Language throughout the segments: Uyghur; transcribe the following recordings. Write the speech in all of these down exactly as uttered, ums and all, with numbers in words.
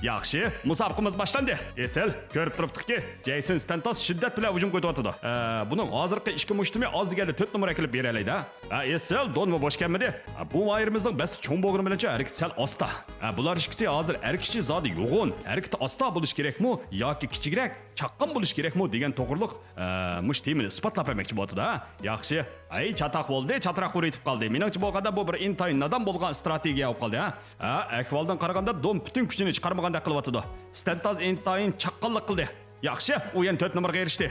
ياخشى، مۇسابىقىمىز باشلاندى. ئېسىل، كۆرۈپ تۇرۇپتۇقكى، جەيسون ستانتاس شىددەت بىلەن ھۇجۇم قويۇۋاتىدۇ. ئە، بۇنىڭ ھازىرقى ئىككى مۇشتۇمى ئاز دېگەندە تۆت نومۇر ئەكېلىپ بېرەلەيدۇ. ھە، ئېسىل، دونمۇ بوش كەلمىدى. ھە، بۇ ماھىرىمىزنىڭ بەستى چوڭ بولغىنى بىلەنچۇ ھەرىكىتى سەل ئاستا. ھە، بۇلار ئىككىسى ھازىر ھەرىكىتى زادى يوغۇن، ھەرىكىتى ئاستا بولۇش كېرەكمۇ ياكى كىچىكرەك، چاققان بولۇش كېرەكمۇ دېگەن توغرىلىق، ئە، مۇشۇ تېمىنى ئىسپاتلاپ بەرمەكچى بولۇۋاتىدۇ، ھە. ياخشى. ئەي، چاتاق بولدى، چاتراق قۇرۇيتۇپ قالدى. مېنىڭچە بولغاندا بۇ بىر ئىنتايىن نادان بولغان ئىستراتېگىيە بولۇپ قالدى، ھە. ھە، ئەھۋالدىن قارىغاندا دون پۈتۈن كۈچىنى چىقارمىغاندەك قىلىۋاتىدۇ. ستانتاس ئىنتايىن چاققانلىق قىلدى. ياخشى، ئۇ يەنە تۆت نومۇرغا ئېرىشتى.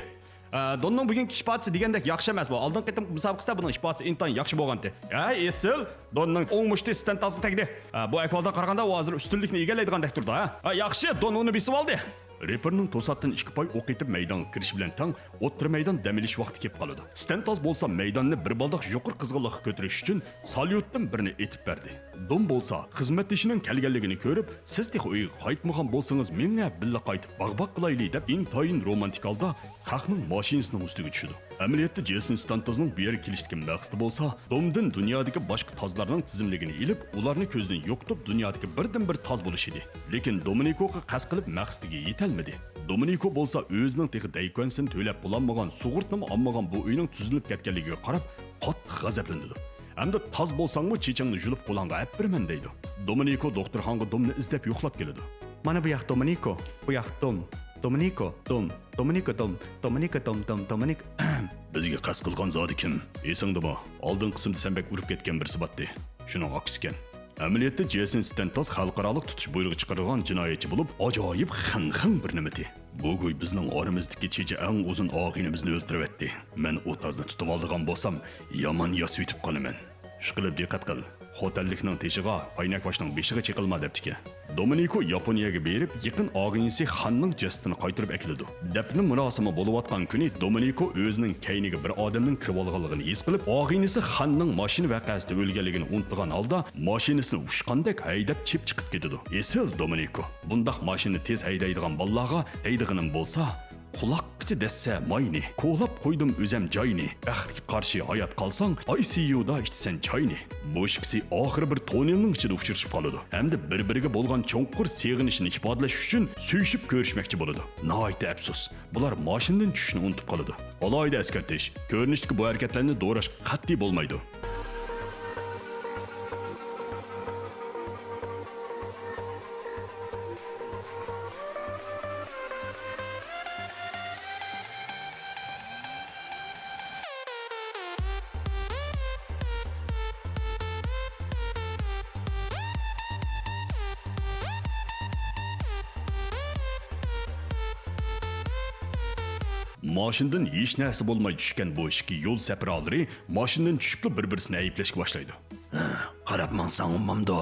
ئە، دوننىڭ بۈگۈنكى ئىپادىسى دېگەندەك ياخشى ئەمەس بۇ. ئالدىنقى قېتىمقى مۇسابىقىسىدە بۇنىڭ ئىپادىسى ئىنتايىن ياخشى بولغانتى. ھە، ئېسىل. دوننىڭ ئوڭ مۇشتى ستانتاسقا تەگدى. ئە، بۇ ئەھۋالدىن قارىغاندا ئۇ ھازىر ئۈستۈنلۈكنى ئىگىلەيدىغاندەك تۇرىدۇ، ھە؟ ھە، ياخشى، دون ئۇنى بېسىۋالدى. رېپېرنىڭ توساتتىن ئىككى پاي ئوق ئېتىپ مەيدانغا كىرىشى بىلەن تەڭ ئوتتۇرا مەيدان دەم ئېلىش ۋاقتى كېلىپ قالىدۇ. ستانتاس بولسا مەيداننى بىر بالداق يۇقىرى قىزغىنلىققا كۆتۈرۈش ئۈچۈن ساليۇتتىن بىرنى ئېتىپ بەردى. دون بولسا خىزمەتدىشىنىڭ كەلگەنلىكىنى كۆرۈپ، سىز تېخى ئۆيگە قايتمىغان بولسىڭىز، مېڭە بىللە قايتىپ باغ باققىلايلى دەپ ئىنتايىن رومانتىك ھالدا خەقنىڭ ماشىنىسىنىڭ ئۈستىگە چۈشىدۇ. ئەمەلىيەتتە جېسون ستانتازنىڭ بۇ يەرگە كېلىشتىكى مەقسىتى بولسا، دومدىن دۇنيادىكى باشقا تازلارنىڭ تىزىملىكىنى ئېلىپ، ئۇلارنى كۆزدىن يوقىتىپ، دۇنيادىكى بىردىنبىر تاز بولۇش ئىدى. لېكىن دومىنىكوغا قەست قىلىپ مەقسىتىگە يېتەلمىدى. دومىنىكو بولسا ئۆزىنىڭ تېخى دەيكۈەنسىنى تۆلەپ بولالمىغان، سۇغۇرتىنىمۇ ئالمىغان بۇ ئۆينىڭ تۈزۈلۈپ كەتكەنلىكىگە قاراپ قاتتىق غەزەپلىنىدۇ. ئەمدى تاز بولساڭمۇ چېچىڭنى يۇلۇپ قولۇڭغا ئەپ بېرىمەن دەيدۇ. دومىنىكو دوختۇرخانىغا دومنى ئىزدەپ يوقلاپ كېلىدۇ. مانا بۇ ياق دومىنىكو، بۇ ياق دوم. دومىنىكو، دوم. دومىنىكو، دوم. دومىنىكو، دوم، دوم، دومىنىكو. بىزگە قەست قىلغان زادى كىم؟ ئېسىڭدىمۇ؟ ئالدىنقى قىسىمدا سەن بەك ئۇرۇپ كەتكەن بىرسى باتتى. شۇنىڭ ئاكىسىكەن. ئەمەلىيەتتە جېسون ستانتاس خەلقئارالىق تۇتۇش بۇيرۇقى چىقىرىلغان جىنايەتچى بولۇپ، ئاجايىپ خىڭ-خىڭ بىر نېمىتى. بۇ گۇي بىزنىڭ ئارىمىزدىكى چېچى ئەڭ ئۇزۇن ئاغىنىمىزنى ئۆلتۈرۈۋەتتى. مەن ئۇ تازنى تۇتۇۋالىدىغان بولسام، يامان ياسىۋېتىپ قالىمەن. ئىشقىلىپ دىققەت قىل. خوتەنلىكنىڭ تېشىغا، پاينەك باشنىڭ بېشىغا چېقىلما دەپتىكەن. دومىنىكو ياپونىيەگە بېرىپ، يېقىن ئاغىنىسى خاننىڭ جەسىتىنى قايتۇرۇپ ئەكېلىدۇ. دەپنە مۇراسىمى بولۇۋاتقان كۈنى دومىنىكو ئۆزىنىڭ كەينىگە بىر ئادەمنىڭ كىرىۋالغانلىقىنى ھېس قىلىپ، ئاغىنىسى خاننىڭ ماشىنا ۋەقەسىدە ئۆلگەنلىكىنى ئۇنتۇغان ھالدا ماشىنىسىنى ئۇچقاندەك ھەيدەپ چېپ چىقىپ كېتىدۇ. ئېسىل دومىنىكو. بۇنداق ماشىنا تېز ھەيدەيدىغان بالىلارغا دەيدىغىنىم بولسا، قۇلاققىچە دەسسە ماينى، كولاپ قويدۇم ئۆزەم جاينى، بەختكە قارشى ھايات قالساڭ، ئاي سى يۇدا ئىچىسەن چاينى. بۇ ئىككىسى ئاخىرى بىر توننېلنىڭ ئىچىدە ئۇچرىشىپ قالىدۇ ھەمدە بىر-بىرىگە بولغان چوڭقۇر سېغىنىشىنى ئىپادىلەش ئۈچۈن سۆيۈشۈپ كۆرۈشمەكچى بولىدۇ. ناھايىتى ئەپسۇس، بۇلار ماشىنىدىن چۈشۈشنى ئۇنتۇپ قالىدۇ. ئالاھىدە ئەسكەرتىش، كۆرۈنۈشتىكى بۇ ھەرىكەتلەرنى دوراشقا قەتئىي بولمايدۇ. ماشىنىدىن ھېچ نەرسە بولماي چۈشكەن بۇ ئىككى يول سەپراۋلىرى ماشىنىدىن چۈشۈپلا بىر-بىرسىنى ئەيىبلەشكە باشلايدۇ. قاراپ ماڭساڭ ئۇنىمامدۇ؟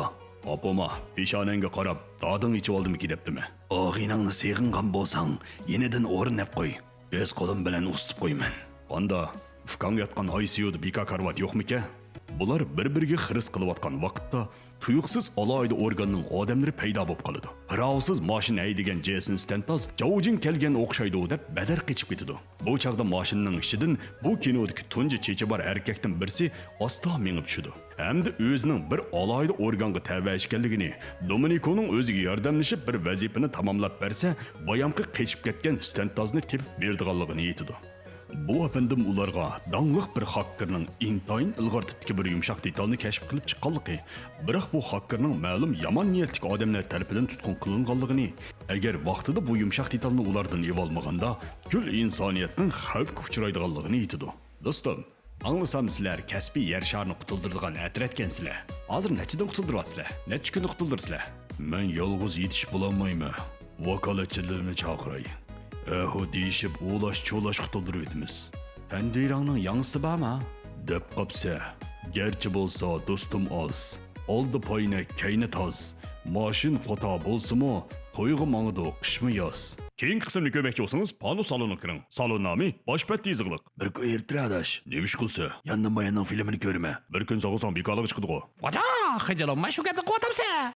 ئاپىما، پېشانەڭگە قاراپ، دادىڭ ئېچىۋالدىمىكى دەپتىمەن. ئاغىنەڭنى سېغىنغان بولساڭ، يېنىدىن ئورۇن ئەپ قوي. ئۆز قولۇم بىلەن ئۇسسىتىپ قويىمەن. قاندا، ئۇكاڭ ياتقان ئاي سى يۇدا بىكار كارىۋات يوقمىكەن؟ بۇلار بىر-بىرىگە خىرىس قىلىۋاتقان ۋاقىتتا، تۇيۇقسىز ئالاھىدە ئورگاننىڭ ئادەملىرى پەيدا بولۇپ قالىدۇ. پىراۋسىز ماشىنا ھەيدىگەن جېسون ستانتاس جاۋجىن كەلگەن ئوخشايدۇ دەپ بەدەر قېچىپ كېتىدۇ. بۇ چاغدا ماشىنىنىڭ ئىچىدىن بۇ كىنودىكى تۇنجى چېچى بار ئەركەكتىن بىرسى ئاستا مېڭىپ چۈشىدۇ ھەمدە ئۆزىنىڭ بىر ئالاھىدە ئورگانغا تەۋە ئىكەنلىكىنى، دومىنىكونىڭ ئۆزىگە ياردەملىشىپ بىر ۋەزىپىنى تاماملاپ بەرسە، بايامقى قېچىپ كەتكەن ستانتازنى تېپىپ بېرىدىغانلىقىنى ئېيتىدۇ. بۇ ئەپەندىم ئۇلارغا داڭلىق بىر خاككېرنىڭ ئىنتايىن ئىلغار تىپتىكى بىر يۇمشاق دېتالنى كەشىپ قىلىپ چىققانلىقى، بىراق بۇ خاككېرنىڭ مەلۇم يامان نىيەتتىكى ئادەملەر تەرىپىدىن تۇتقۇن قىلىنغانلىقىنى، ئەگەر ۋاقتىدا بۇ يۇمشاق دېتالنى ئۇلاردىن ئېۋالمىغاندا، كۈللى ئىنسانىيەتنىڭ خەۋپكە ئۇچرايدىغانلىقىنى ئېيتىدۇ. دوستۇم، ئاڭلىسام سىلەر كەسپىي يەر شارىنى قۇتۇلدۇرىدىغان ئەترەتكەنسىلەر. ھازىر نەچچىدىن قۇتۇلدۇرۇۋاتىسىلەر؟ نەچچە كۈندە قۇتۇلدۇرىسىلەر؟ مەن يالغۇز يېتىشىپ بولالمايمەن. ۋاكالەتچىلىرىمنى چاقىراي. ئەھۇ دېيىشىپ ئۇلاش-چۇلاش قۇتۇلدۇرۇۋېتىمىز. تەندىرىڭنىڭ ياڭزىسى بارما؟ دەپ قاپسە. گەرچە بولسا دوستۇم ئاز. ئالدى پاينەك، كەينى تاز. ماشىنا قوتا بولسىمۇ، تويغا ماڭىدۇ قىشمۇ ياز. كېيىنكى قىسىمنى كۆرمەكچى بولسىڭىز، پانۇس سالونىغا كىرىڭ. سالون نامى باش بەتتە يېزىقلىق. بىر كۈن ئېرتىرە ئاداش. نېمە ئىش قىلسا؟ ياندىن باياننىڭ فىلىمىنى كۆرىمەن. بىر كۈن ساغلىساڭ بىكارلىققا چىقىدىغۇ. ۋاجا، خىجىلىم، مانا شۇ گەپنى قىلىۋاتامسەن.